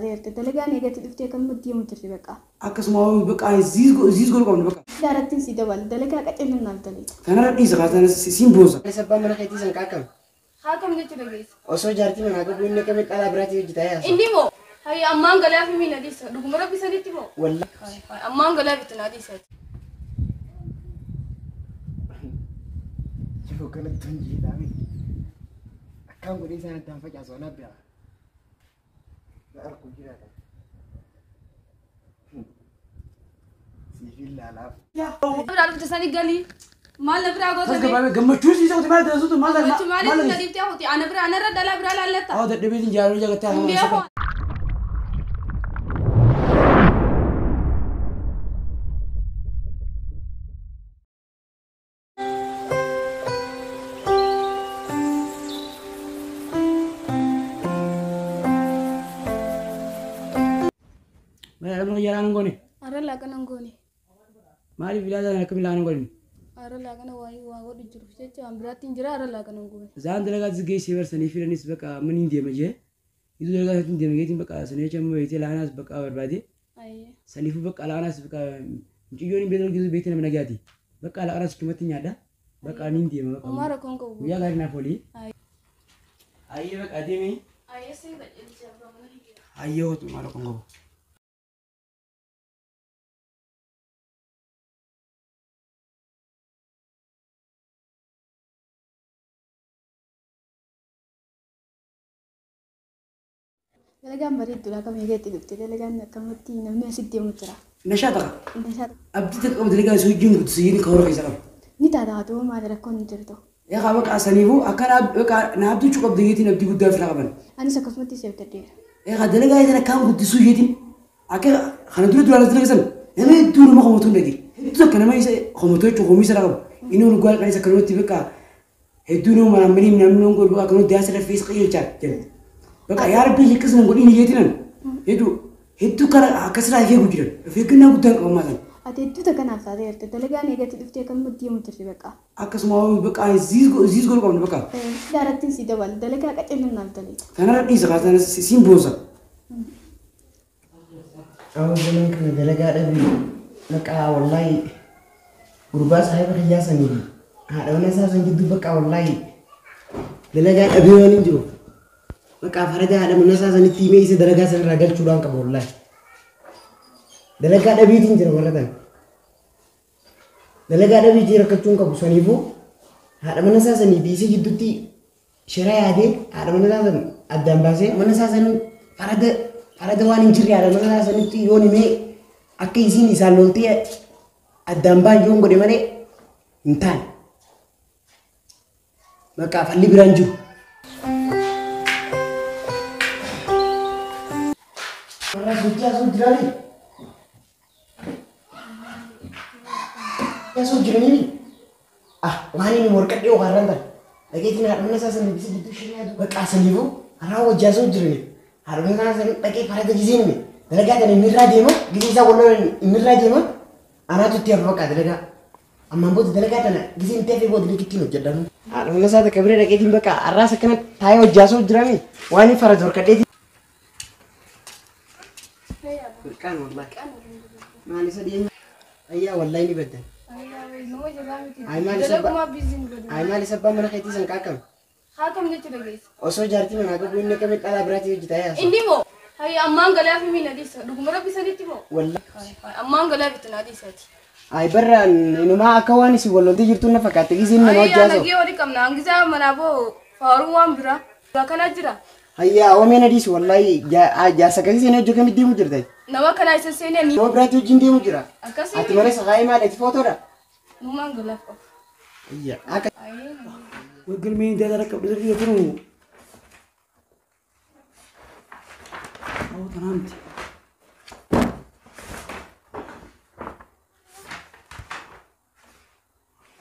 taateerte. Dalagaan eegatti dhuftee akkanumatti deemu jirti bakka. Akkasuma bakka ziis godhu qabnu bakka. Daarattiin si dabala. Dalagaa qaceellan naaf dalaga. Kanarra dhiisa kaasana siin boonsa. Abbaan mana keetii san qaqqabe. Haa kam jechuudha geessa. Osoo jaartii manaa qabu inni akkamitti dhalaa biraatii hojjetaa yaasa. Inni moo hayya ammaan galaa fi miina dhiisa. Dhuguma rabbi sanitti moo. Wallaahi. Ammaan galaa bitti naa dhiisa. Yeroo kanatti hojii dhaabee akkaan godhee isaan addaan facaasu anaaf beeka. Na arku jiraata. Siifin laalaaf. Biraa dhufte sanii galii. Maal na biraa goota bee? Tasgabaabee gammachuu siisa kuti maal taasisu maal Gammachuu maaliif na dhiiftee hafuuti? Ana biraa anarra dhalaa biraa laallatta. Haa dadhabeetiin jaalala jagattee Hin beeku. Maal jalaan goone? Arra laaqana hin goone. Maaliif ilaalan akkamiin laaqana goone? Arra laaqana waayee waa godhu jiruuf jecha waan biraatti hin jira arra laaqana hin goone. Zaan dalagaa geessee barsanii filanis bakka mana hin deema jee. Iddoo dalagaa isaatti hin deema geetiin bakka sanii jecha ammoo beektee laanaas bakka barbaade. Saniifuu bakka laanaas bakka mucayyoon hin beektu geessu beektee nama nagaati. Bakka laanaas cumatti nyaadha. Bakka ni hin deema bakka. Homaa rakkoon qabu. Guyyaa gaarii naaf oolii. Ayyee bakka deemee. Ayyee siin qajeelcha abbaa mana hiyyaa. Ayyee hotu maal rakkoon qabu. Dalagaan bareedduudha akkam eegatti dhufte. Dalagaan akkamatti namni asitti deemu jira. Nashaa taqa. Nashaa. Abdii takka qabu dalagaa isuu wajjin guddisuu jedhin karoora keessa qaba. Ni taata haa ta'u maali rakkoon hin jirtu. Egaa bakka saniifuu akka na abdii qabdu jeetiin abdii guddaa ofirraa qaban. Anis akkasumatti si abdadheera. Egaa dalagaa isaan akkaan guddisuu jeetiin akka kana dura duraan as dalaga sana nama hedduu nama komatu hin dhage. Hedduu akka nama isa komatu jechuun komii sana qabu. Inni ol guwaa qanis akkanumatti bakka hedduu nama maraamanii namni nama godhu bakka akkanumatti daasa lafee isa qajeelchaa jedhan. Bakka yaa rabbii akkas nan godhiin jeetiin hedduu hedduu kana akkasirraa eeguu jiran. Of eeggannaa guddaan qabu ammaa sana. Ati hedduu takka naaf taateerte. Dalagaan eegatti dhuftee akkanumatti deemu jirti bakka. Akkasuma bakka ziis godhu qabnu bakka. Daarattiin si dabala. Dalagaa qaceellan naaf dalaga. Kanarra dhiisa kaasana siin boonsa. Awwa zaman kana dalagaa dhabee maqaa wallaahi gurbaa saahiba kiyyaa sanii fi haadha mana isaa san gidduu bakka wallaahi dalagaa dhabee waan hin jiru. Maqaa farada haadha mana isaa sanitti himee isa dalagaa sanarraa galchuudhaan qaba wallaahi. Dalagaa dhabeetiin jira warra tan. Dalagaa dhabeetii rakkachuu hin qabu saniifuu haadha mana isaa sanii fi isa gidduutti shira yaadee haadha mana isaa san addaan baasee mana isaa san farada farada waan hin jirre haadha mana isaa sanitti yoon himee akka isiin isaan loltee addaan ba'an yoon godhe malee hin taane. Maqaa falli biraan jiru. Warra guddaa sun jiraanii? Sun jiranii? Ah, waan inni morqadhee warraan tan. Dhageetiin haadha mana isaa sana bisa gidduu shiree yaadu. Maqaa saniifuu karaa wajjaa sun jiranii. Haadha mana isaa sana dhaqee farada giseen hime. Dalagaa kana inni irraa deema. Gisee isaa wallolan inni irraa deema. Anaatu itti hafa bakka dalagaa. Ammaan booda dalagaa tana giseen itti hafee booda liqittiin hojjedhamu. Haadha mana isaa takka bira dhaqeetiin bakka har'aas akkana taa'ee wajjaa sun jiranii. Waan inni farada horkadheetiin. Mirqaan wallaahi. Maal isa dhiyeenya? Ayyaa wallaahi ni baddan. Ay maal isa abbaan mana keetii san qaqqabe? Haa kam jechuudha geessa. Osoo jaartii manaa qabu inni akkamitti dhalaa biraatii hojjetaa yaasa. Inni moo hayya ammaan galaa fi miina dhiisa. Dhuguma rabbi sanitti moo. Wallaahi. Ammaan galaa bitti naa dhiisaati. Ay barra inumaa akka waan isin wal loltee jirtu na fakkaate giseen nama Ayyaa hojjaa nagee walii qabna. Hangisaa manaa boo faaruu waan biraa. Kana jira. Hayyaa oomeen adiisu wallaahi jaarsa akkasii seenee hojii kamitti deemu jirta? Nama kana isa seenee ni. Nama biraatti wajjin deemu jira. Akkasii. Ati mana sakaayii maal ati footoodha? Numaan galaaf qabu. Ayyaa akka. Galmeen dada rakka qabdu sirrii tunu. Awwa tanaamti.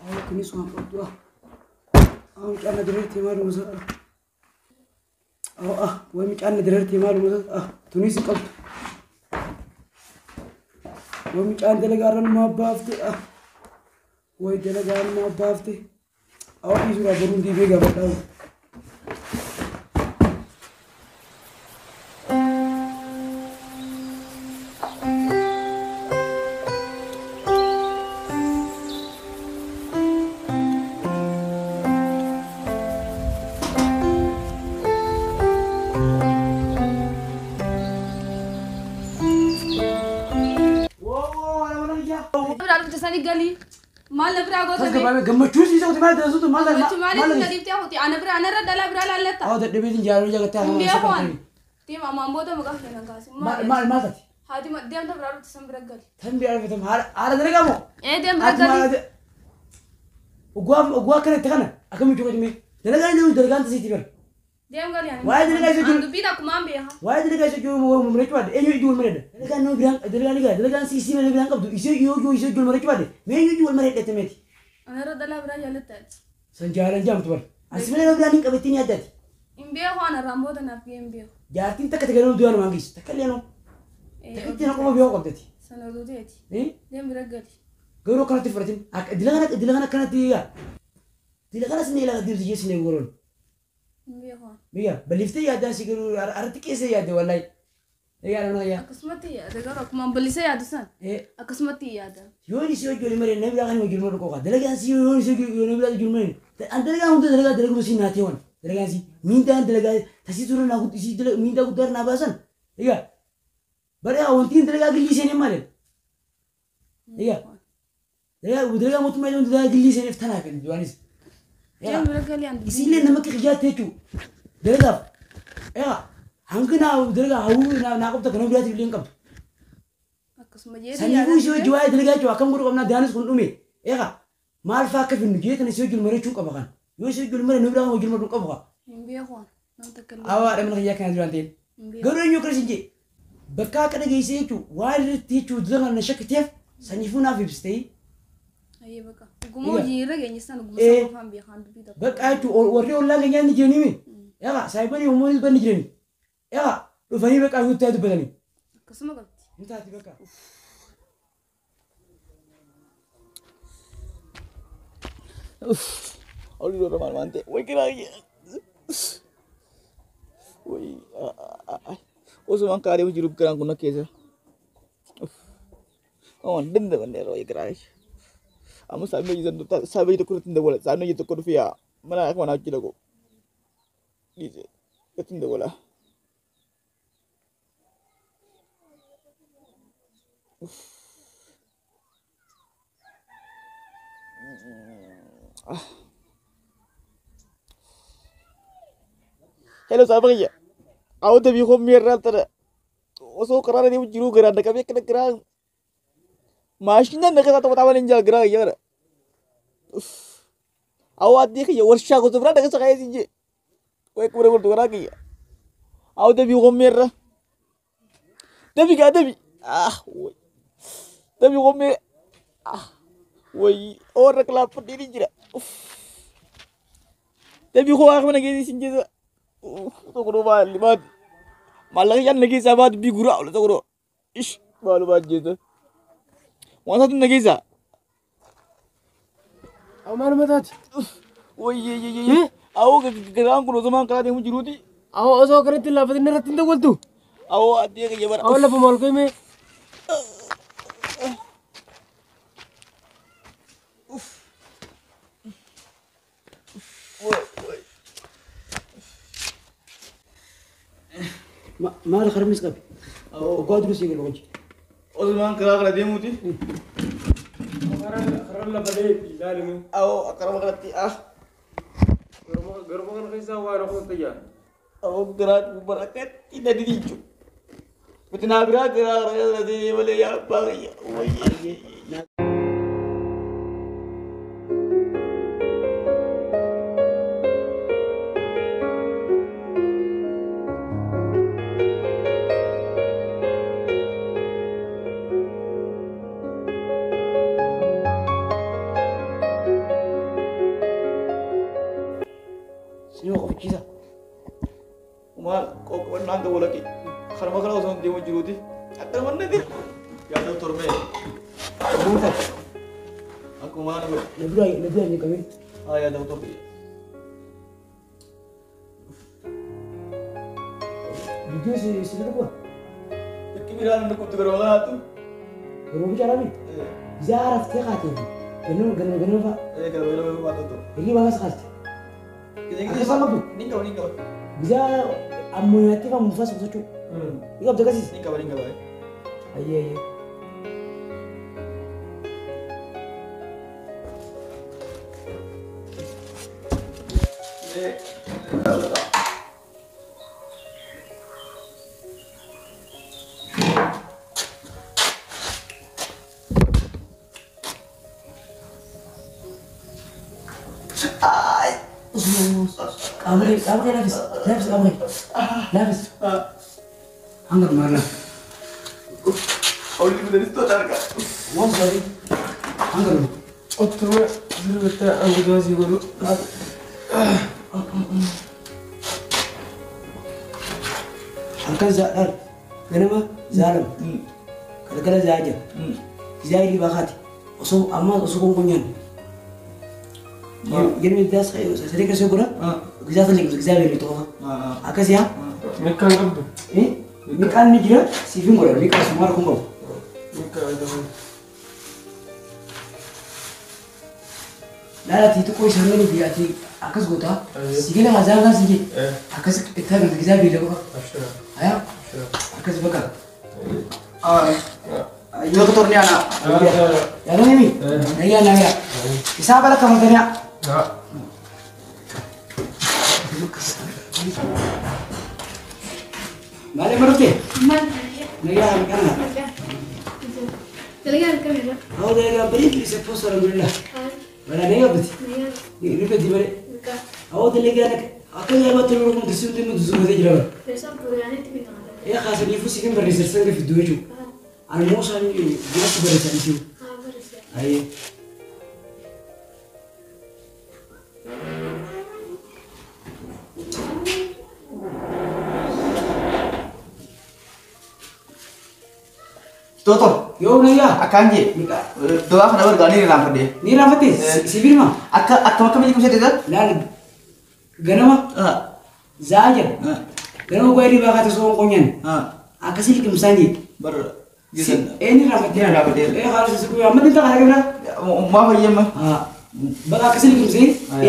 Awwa kunis waan qabdu ah. Awwa mucaan na diriirti maal musa. Awwa ah way mucaan na diriirti maal musa ah tunis hin qabdu. Way mucaan dalagaa irra numaa baafte ah. Way dalagaa numaa baafte. Awwa dhiisuudhaaf boruun deebi'ee gaafadhaa. dhufte sani galii. Maal na biraa goota bee? Tasgabbaa'ee gammachuu siisa kuti maal taasisu maal Gammachuu maaliif na dhiiftee hafuuti? Ana bira anarra dhalaa biraa laallatta. Awwa dadhabeetiin jaalala jagattee Hin hafuun beeku ani. Deema ammaan booda maqaa kee nan kaasin. Maal maal maal taate? Haati deemta biraa dhufte san bira gali. Tan biraa dhufte haala dalagaa moo? Ee deem bira gali. Oguu akkanatti kana akkamitti godhime? Dalagaan jiru dalagaan tasiitti bara. Deem gali ani. Waa'ee dalagaa isa jiru. An dubbii takkumaan beeka. Waa'ee dalagaa isa jiru murachuu baadde eenyu ijji wal mareedha. Dalagaan nama biraan dalagaan ni gaha dalagaan siisii malee biraan qabdu isee yoo yoo isee wal marachuu baadde mee eenyu ijji wal mareedha meeti. Anarra dhalaa biraa jaalatta. San jaalan jaamtu bara. Asi malee nama biraan hin qabattiin yaaddaati. Hin beeku ana irraan booda naaf gahee hin beeku. Jaartiin takka takka nama du'aa namaan geessu takka illee noo. Takka ittiin akkuma biyyaa qabdati. Sana oduu ta'eeti. Deem bira gali. Garuu akkanatti fudhatin dila kana akkanatti yaa. Dila kana sinee ilaa deemsi jee sinee goroon. Hin beeku ani. Biyya baliftee yaaddaa si garuu arratti keessa yaadde wallahi. Egaa nama yaa. Akkasumatti yaada garuu akkuma ballisee yaadu san. Akkasumatti yaada. Yoo inni si hojii malee namni biraa kan hojii malee qofa. Dalagaan si yoo inni si hojii namni biraa hojii malee. An dalagaan hunda dalagaa dalaguu si naatee waan. Dalagaan si miindaan dalagaa tasii tura naa guddisii miindaa guddaa naa baasan. Egaa bare wanti dalagaa gillii seenee malee. Egaa dalagaa mootummaa jedhamu dalagaa gillii seeneef tanaaf hin du'anis. Deem bira gali an dubbii. Isillee nama akka xiyyaatti jechuudha. Dalagaaf. Egaa hanga naa dalagaa hawwuu naa qabdu akka nama biraatiif illee hin qabdu. Akkasuma jeetii Saniifuu isii hojii waa'ee dalagaa jechuudha akkam godhu qabnaa daanis kun dhume. Egaa maal fa'aa akka finnu jee tana isii hojii marachuu qaba kan. Yoo isii hojii mare nama biraa hojii maruu qabu kan. Hin beeku ani. Nama takka illee. Awwaa dhamna kiyyaa kana duraan ta'een. Hin beeku. Garuu eenyu akkas hin jee. Bakka akka dhageessee jechuudha waan irratti jechuudha dura kana na shakkiteef saniifuu naaf ibsitee. Ayyee bakka. Guma hojii irra geenye sana guma sana qofaan beekan dubbii tokko. Bakka jechuudha warri ollaa keenyaa ni jiranii mi? Egaa saayibanii uummanni banni jiranii. Egaa dhufanii bakka guutaa dubbatanii. Akkasuma qabdi. Hin taati bakka. Olli dura maal waan ta'e wayi kiraa wayi osumaan kaaree jiru kiraan kun keessa. Waan danda'an wayi kiraa. Amma saamee tokko irratti hin dawwala saamee tokko dhufi yaa mana akka manaa hojii dhaqu. Dhiise irratti hin dawwala. Hello saabaqiyya. Awwa dabii koo miirraa tana osoo karaara deemu jiruu garaan dhaqabee akkana garaan maashinaan dhaqee taphataa malee hin jaa garaa kiyya kana. Awwa addee kiyya warshaa gosa biraa dhaqee saqaayee siin jee. Wayi kuma dabaltu garaa kiyya. Awwa dabii koo miirra. Dabii gaa dabii. Ah wayi. Dabii koo miirra. Ah wayi warra kilaaffadhee ni jira. Dabii koo waa kana geessi siin jeesa. Tokko maal maal maallaqa yaan nageessaa baatu bii guraa ola tokko ish maal maal jeesa. Waan isaatu nageessaa. Aw maaluma taati? Wayyee. Awoo garaan kun osoo maan karaa deemu jiruuti. Aw osoo akkanatti hin laafatin irratti hin dawwaltu. Awoo addee kiyya bara. Aw lafa maal qoyme? Maal harmis qabi? Oggaa dura sii galu hojii. Osoo maan karaa kana deemuuti. Karaa lafa deebi ilaalime. Awoo akkana kanatti ah. Garuma kana keessaa waan hafuuf tayyaa. Awoo garaa bara akkatti na didi jechuudha. Bitinaa biraa garaa kana deemee malee yaa abbaa kiyya. Wayyee. Sinoo qofachiisa. Maal qoqqoonnaan dawwalaqi. Kanuma kana osoo deemu jiruuti. Akkana manni dira. Yaa doktor mee. Maal taate? Akkuma maal godhe. Na dura hin qabin. Haa yaa doktor. Viidiyoo si dhukkubaa? Bakki biraan inni dhukkubtu garuma kanaatu. Garuma bichaadhaa mi? Gizaa raftee kaatee ganama ganama ganama fa'a. Ganama ganama fa'a doktor. Hirriba baas kaaste. Akka qabdu? Ni qaba ni qaba. Gizaa ammoo nyaattee fa'a mufaas qusachuu. Ni qabda akkasiis? Ni qaba ni qaba. Ayyee ayyee. Qaama kee laafis. Laafis qaama kee. Laafis. Hanga dhumaa Olli bitanii tola argaa. Waan saarii. Hanga dhumaa. Ottuma sirbitti angudaa sii godhu. Halkan zaadhaan ganama zaalama. Galgala zaaja. Gizaa hirribaa kaate. Osoo amma osoo konkolaataan. Yeroo daas sadii keessa godha. Gizaa sana gizaa beelli tokko. Akkas yaa. Meeqaan qabdu? Miqaan ni jira siif hin godhan miqaan summaa rakkoon qabu. Meeqaan qabu? Laala ati xiqqoo isaan galu fi ati akkas goota. Si gala mazaan kan si jee. Akkas itti argamte gizaa beelli qofa. Hayaa akkas bakka. Doktor ni ana. Yaada nimi? Nayyaa nayyaa. Isaa bala kamataniyaa. Maal marute? Maal? Nayyaa kana. Dalagaa akkamidha? Haa dalagaa bareedu isa poos alhamdulillah. Wala nayyaa biti. Nayyaa. Rifeeti malee. Haa dalagaa akka yaabatti yeroo kun disuu dhimma disuu matee jira bara. Reesaan Kooriyaanitti bitama. Ee kaasaniifuu si kan barreessan kan fidduu jechuudha. Ani immoo isaan biratti barreessan isiu. Haa barreessa. Ayyee. Doktor, Yoo nayyaa. akkaan jee. Dawaa kana bargaa ni irraanfadhe. Ni irraanfatte? Si birma? Akka akkam akkamii liqimsee ta'e? Laal ganama zaaja. Ganama guyyaa hirribaa kaate osoo hin qonyan. Akkasii liqimsaan jee. Bar Eenyu irraanfatte? Ni irraanfadhe. Ee haalli si guyyaa amma dinta kana gabra. Maa fayyamma? Bakka akkasii liqimsee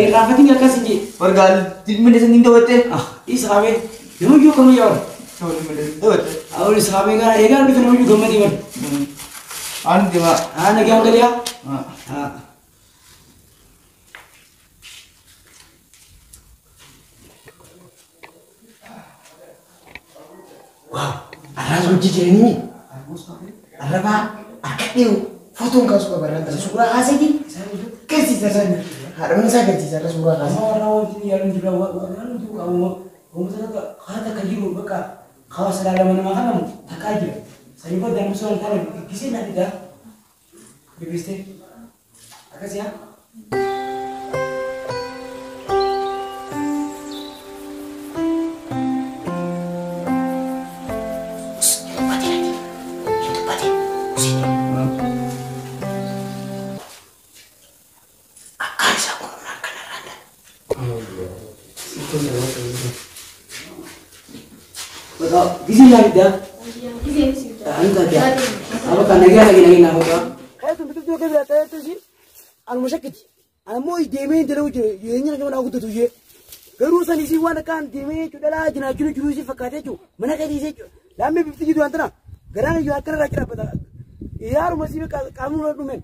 irraanfatiin akkasii jee. Bargaa ilmi ni dawatte. Isa qabee nama iyyuu kamuu yaa bara. Dawatte. Awwaal isa qabee gara eegaa dhufe nama iyyuu gammadii bara. Aan deema. Haa nagaan galiyaa. Haa. Waaw, arraas hojii jiranii arrabaa akka dhiyu footoon kaasuu qaba irraan tana suuraa kaaseeti garsiisa irraan haadha mana isaa garsiisa irra suuraa kaasee. Amma warra wajjin yaaluun jira waan jiru qabu uummata takka haa takka jiru bakka hawaasa laalama namaa kanamu takkaa jira. Sanii booda namni sun taane gisee na fidaa. Bibistee akkas yaa. Akkaan isaa kun humnaan kana irraan tana. Bakka gisee na fidaa. Giseen si bitama. Anta daa. Abaka nagaa nagaa nagaa naa bakka. Kayatu biqiltuu akka biraa ta'etu si anuma shakkiti. Ana immoo deemee dalagu jira jireenya nama naa guddatu jee. Garuu san isii waan akkaan deemee jechuudha dhalaa jiraachuu jiruu isii fakkaatee jechuudha mana qadiisee jechuudha. Laammee bifti jiru waan tana garaan iyyuu akkana irraa jira Yaaruma sii qaamni nuna dhumeen.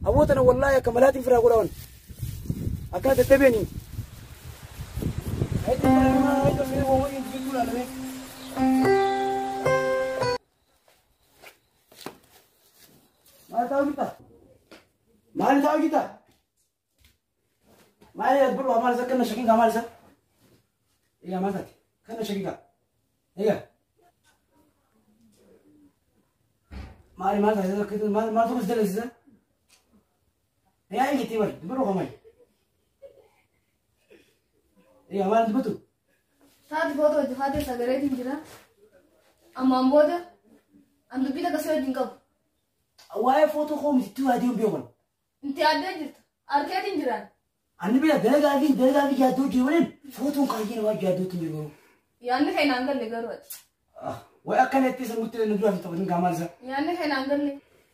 Aboo tana wallaahi akka malaatiin firaa godhawan. Akkana dadhabeeni. Maal ta'uu jirta? Maal ta'uu jirta? Maal yaad maal isa kana shakiin kaa maal isa? Egaa maal taate? Kana shakiin kaa? Egaa. Maal maal taate? Maal maal tokko si dalasiisa? Egaa eegitii bar dubaroo kamay. Egaa maal dubbatu? Taati footoo hojii haatee sagaleetiin jira. Ammaan booda an dubbii takka si wajjin qabu. Waa'ee footoo koo miti itti yaadee hin beekan. Inti yaaddee jirta. Arkeetiin jiraan. Ani bira dalagaa fi yaaddoo jiru waliin footoon kaayyee waan yaaddootti hin jiru. Yaadni kee naan galle garuu ati. Waa'ee akkana itti isa nutti nu duraa fi taphatin kaa maal isa? Yaadni kee naan galle.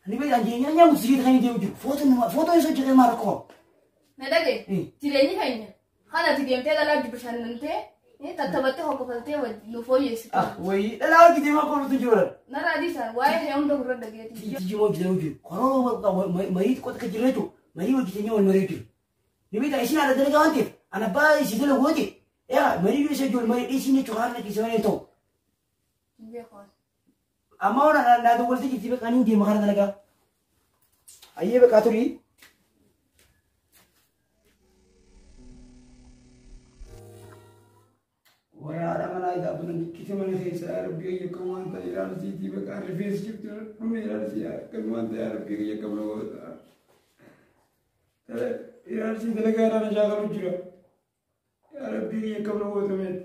Ani bira jireenya nyaangu sirrii kan deemu jiru. Footoon isa hojjetee maal rakkoo qabu? Na dhagaye. Jireenyi keenya kan ati deemtee dhalaa bashannantee tattabattee hokkofaltee nu fooyyessitu. Wayii dhalaa hojjetee maal qoruutu jiru dhala. Narraa dhiisaan waa'ee kee hunda gurra dhageetii. Jijjiirama hojjetee jiru. Koroo marii xiqqoo takka jiru jechuudha. Marii hojjetee wal marii jiru. Ni beektaa isin haadha dalagaa waan ta'eef ana abbaa isii dalagu waan ta'eef yaa marii isa ijoollee marii dhiisiin jechuun haala keessa malee ta'u. Amma waan naa dawwaltee jirti beekaa niin deema karaa dalagaa. Ayyee beekaa turii. Waraana manaa isaa nikkise mana keessa yaa Rabbii akkam waan ta'e ilaalsiitii bakka rifeensi jirtu dhume ilaalsii akkam waan ta'e yaa Rabbii akkam nama goota. Ilaalsii dalagaa irraa na shaakalu jira. Yaa Rabbii akkam nama goota meeti.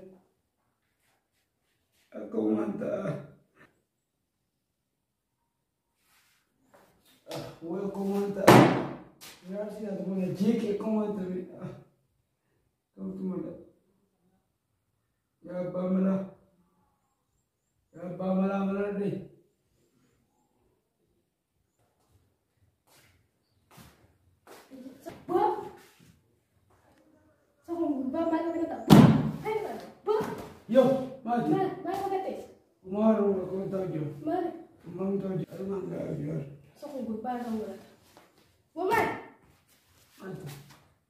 Akkam waan ta'a. Way akkam waan ta'a. Ilaalsii haa ta'u jeeqee akkam waan ta'e. Kamtu mala. Yaa abbaa manaa. Yaa abbaa manaa mana dhee. Yo, maali? Maal godhatte? Maal akkam ta'u jira? Maal? Maal ta'u jira? Maal ta'u jira? Sokon gurbaa kan godhata. Maal?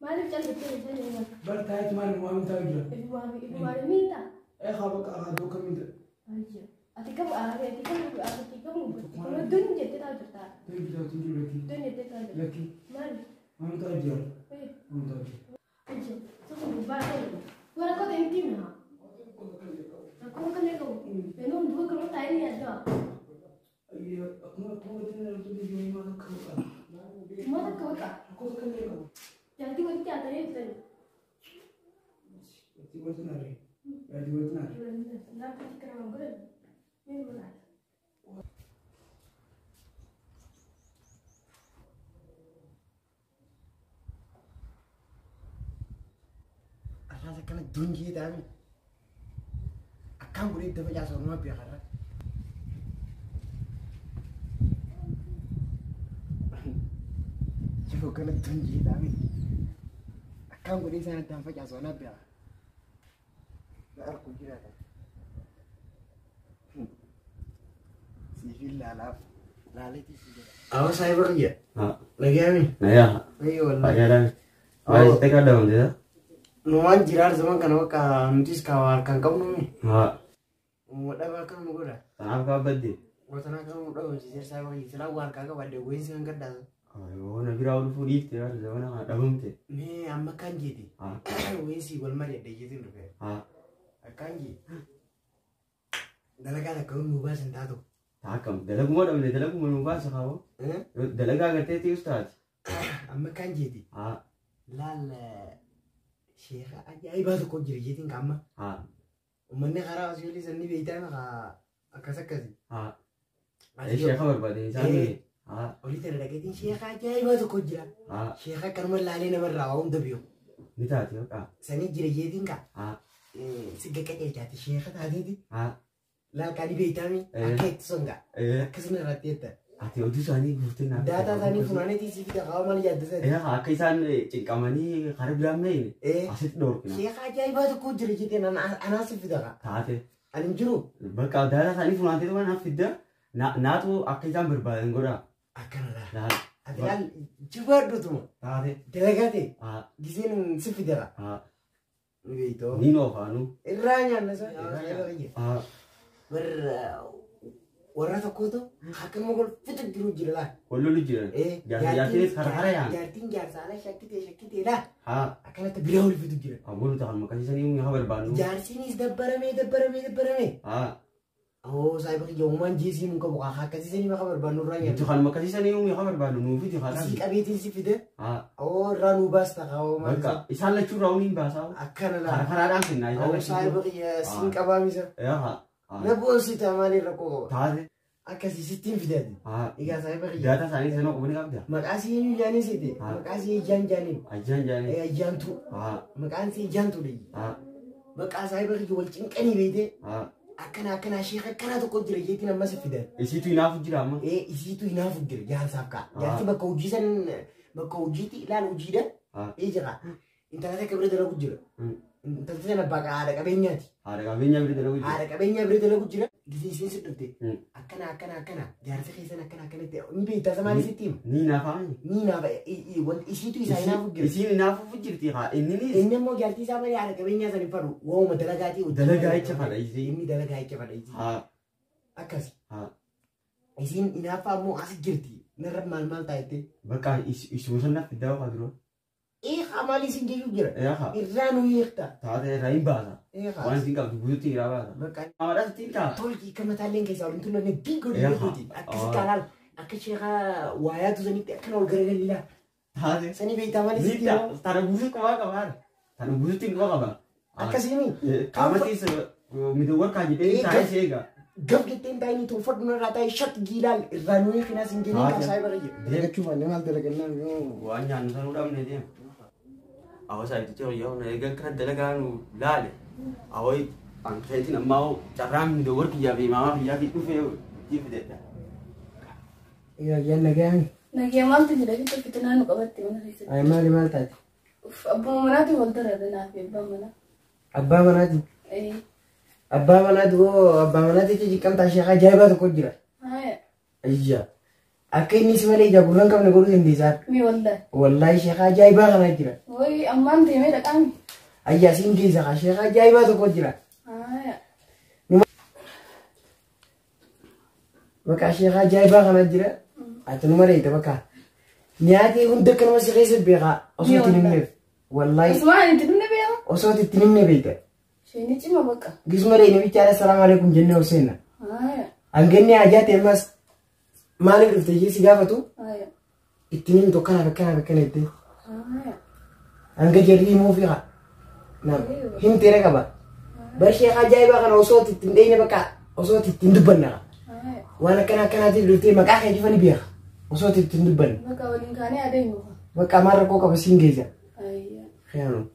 Maaliif calliftee hin jiru? Bar taa'eet maal waan ta'u jira? Ifumaan miinta? Ee haa bakka haa doo kamiin ta'a? Ati kam ati kam ati kam dun jettee taa'u jirta. Dun jettee jiru lakki. Dun jettee taa'u jirta. Lakki. Maali? Waan ta'u jira? Waan ta'u jira. Sokon gurbaa kan godhata. Waraqoota hin tiime haa? Rakkoo kan eegamu. Beenuun du'a kan taa'ee ni yaaddaa. Akkuma akkuma wajjin argatu iyyuu maal akka baqa. Maal akka baqa? Rakkoo kan eegamu. Jaartii walitti haata'ee jirtani. Jaartii walitti naare. Jaartii walitti naare. Laafatti kana waan godhan. Mee maal? Arraas akkana dunjii ta'ame. Akkaan godhee itti facaasa ormaa beekarra. Yeroo kana dunjii ta'ame. Akkaan godhee isaan addaan facaasu anaa beeka. Na arku jiraata. Siifin laalaaf laaleetii si jedha. Awa saayiba kiyya. Nagaami. Nagaa. Ayyo wallahi. Fayyaadhaan. Waa'ee sitti qaddamte. Numaan jiraar zaman kana bakka nutis ka harkaan qabnu mi. Haa. Dhabaa akkam nu godha. Kanaaf kaabbadde. Watanaa akkam nu dhabamsiisee saayiba kiyya silaa waa harkaa qabaadde wayiin kan gaddaasa. Yoo na biraa dhufuu dhiifte yaa zamana kana dhabamte. Mee amma akkaan jeeti. Wayiin sii wal mari'adde jeetiin dhufe. Akkaan jee. Dalagaa takka nu baasin taatu. Akkam dalaguma dhabne dalaguma nu baasa kaawwa. Dalagaa gartee ti'us taati. Amma akkaan jeeti. Laal sheeka ajaa'ibaa tokko jira jeetiin kaamma. Uummanni karaa asii olii sanni beektaa akkas akkasi. Sheeka barbaade isaan. Olii tana dhaqeetiin sheeka ajaa'ibaa tokko jira. Sheeka akkanuma laalee namarraa waa hunda beeku. Ni taati yookaan. Sanii jira jeetiin kaa. Si gaqqaceelchaati sheeka taateeti. Laal kaanii beektaami akka itti songaa. Akkasuma irratti jetta. Ati oduu isaanii guurtee naaf. Daataa isaanii funaanitii si fida kaawwa maal yaadda Akka isaan cinqamanii karaa biraan meeyne asitti dhoorkina. Sheeka ajaa'ibaa tokko jira jettee anaa si fida kaa. Taate. Ani hin jiru. Bakka daataa isaanii funaantee waan naaf fidda naatu akka isaan barbaadan godha. Akkana laal. Ati laal jibaadhutuma. Taate. Dalagaa ta'e. Giseen si fida kaa. Beeytoo. Niin oofaanu. Irraa nyaanna isa. Warra tokkotu akkanuma golfitu jiru jira laa. Wallolu jiran. Jaartiinis kara kara yaa'an. Jaartiin jaarsaala shakkitee shakkitee laa. Akkanatti biraa olfitu jira. Abboon ta'an maqaan haa barbaannu. Jaarsiinis dabbaramee dabbaramee dabbaramee. Oo saayiba kiyya uumaan jeesii mun qabu akkasiisanii maqaa barbaannu irraa nyaanna. Nuti kan maqasiisanii uumii haa barbaannu nuufiti haa Isii qabeetiin si fide. Oo irraa nuu baasta haa maal. Bakka isaan lachuu irraa uniin baasaa. Akkana laa. Kara karaadhaan finnaa isaan Oo saayiba kiyya siin qabaamisa. Na boonsita maaliin rakkoo qaba. Taate. Akkasii sittiin fidaati. Egaa saayiba kiyya. Daataa isaanii sana qubni qabda. Maqaa si eenyu jaanii siite? Maqaa si ijaan jaaniin. Ajjaan jaaniin. Ayyaantuu. Maqaan si ijaantuu dha. Maqaa saayiba kiyya wal cinqanii beeytee. Akkana akkana sheeka akkanaa tokko jira jeetiin ammas fidan. Isiitu hinaafu jira amma. Isiitu hinaafu jira jaarsaaf ka'a. Jaarsi bakka hojii san bakka hojiitti ilaal hojiidha. Ee jira. Intala takka bira dalagu jira. Intalti sana bakka haadha qabeenyaati. Haadha qabeenyaa bira dalagu jira. Haadha qabeenyaa bira dalagu jira. Gisee isheen si dhufte akkana akkana akkana jaarsa keessan akkana akkanatti ni beektaa isa maaliif sitti hima? Ni naafaami. Ni naafa wanti isiitu isaa hinaafu jira. Isiin hinaafuuf jirti haa inni Inni immoo jaartii isaa malee haadha qabeenyaa san hin fadhu waa'uma dalagaatii hojii. Dalagaa jecha fadha isiin. Inni dalagaa jecha fadha isiin. Haa Akkasi. haa Isiin hinaaffaa immoo as jirti. Narra maal maal taa'ettee. bakka isuma san fiddaa waa dura. Eegaa maal isin jechuu jira? Eegaa Irraa nu hiikta. taate irraa hin baasa. Eegaa. Waan isin qabdu guutuutti irraa baasa. Bakka Amadhaas ittiin taa. tolki akka mataalleen keessaa waliin tulloonne diingoo Eegaa. diingooti. Akkasi kaalaal akka sheekaa waayaatu sanitti akkana ol garagalilaa. Taate. Sanii beektaa maal Ni isitti taa himaa? tana guutuu qabaa qabaa. Tana guutuutti quba qaba. Akkasii Qaamattis midowwan kaa jedhee taa'ee si eega. Gab jetteen taa'anii tolfadhu narraa taa'ee shat giilaal irraa nu hiikinaas hin jennee Haati. kaasaa bara jira. Dalagachuu baannee maal dalagannaa yoo. Waan nyaannu sanuu dhabne deema. Hawaasa itti yoo na eegan kana dalagaa nu laale. Hawaayi ankeetiin ammaa carraan midowwan kiyyaa fi maamaa kiyyaa fi dhufee itti fidedha. Yaa nagaan. Nagee maaltu jira jechuun fitinaa nu qabatte mana keessatti. Ay maali maal taate? Uff abbuma manaatiin wal darara naaf abbaan manaa. Abbaa manaati. Ee Abbaa manaati hoo abbaa manaati jecha jiqqamtaa sheekaa ajaa'ibaa tokko jira. haaya Ayya. Akka inni si malee ija gurra hin qabne godhuu dandeessaan. mi wallaahi. Wallaahi sheekaa ajaa'ibaa kana jira. Wayi ammaan deemee dhaqaami. Ayya siin keessa kaa sheekaa ajaa'ibaa tokko jira. Haaya Maqaa sheekaa ajaa'ibaa kana jira. Ati numa reeyta bakka. Nyaatee hunda akkanuma si keessa beekaa osoo itti hin himneef. Wallaahi Asumaan itti dhumne beela. osoo itti hin himne beekta. Isheen cima bakka. Gisuma reeyna bichaadha salaamu alaikum jennee ol seenna. Haaya Hanganni hajaa ta'e ammas maaliif dhufte ishee si gaafatu haaya ittiin himtu akkanaaf akkanaaf akkana jettee. haaya. Hanga jarri himuu fi haa. Naam himteera qaba. Bar sheekaa ajaa'ibaa kana osoo itti hin dheeyne bakka osoo itti hin dubbanne haa. Haaya Waan akkana akkanaatiif dhuftee maqaa kee cufa ni beeka. Osoo itti hin dubbanne. bakka waliin kaanee adeemu. Bakka maal rakkoo qaba siin geessa. Ayya. Khiyaanu.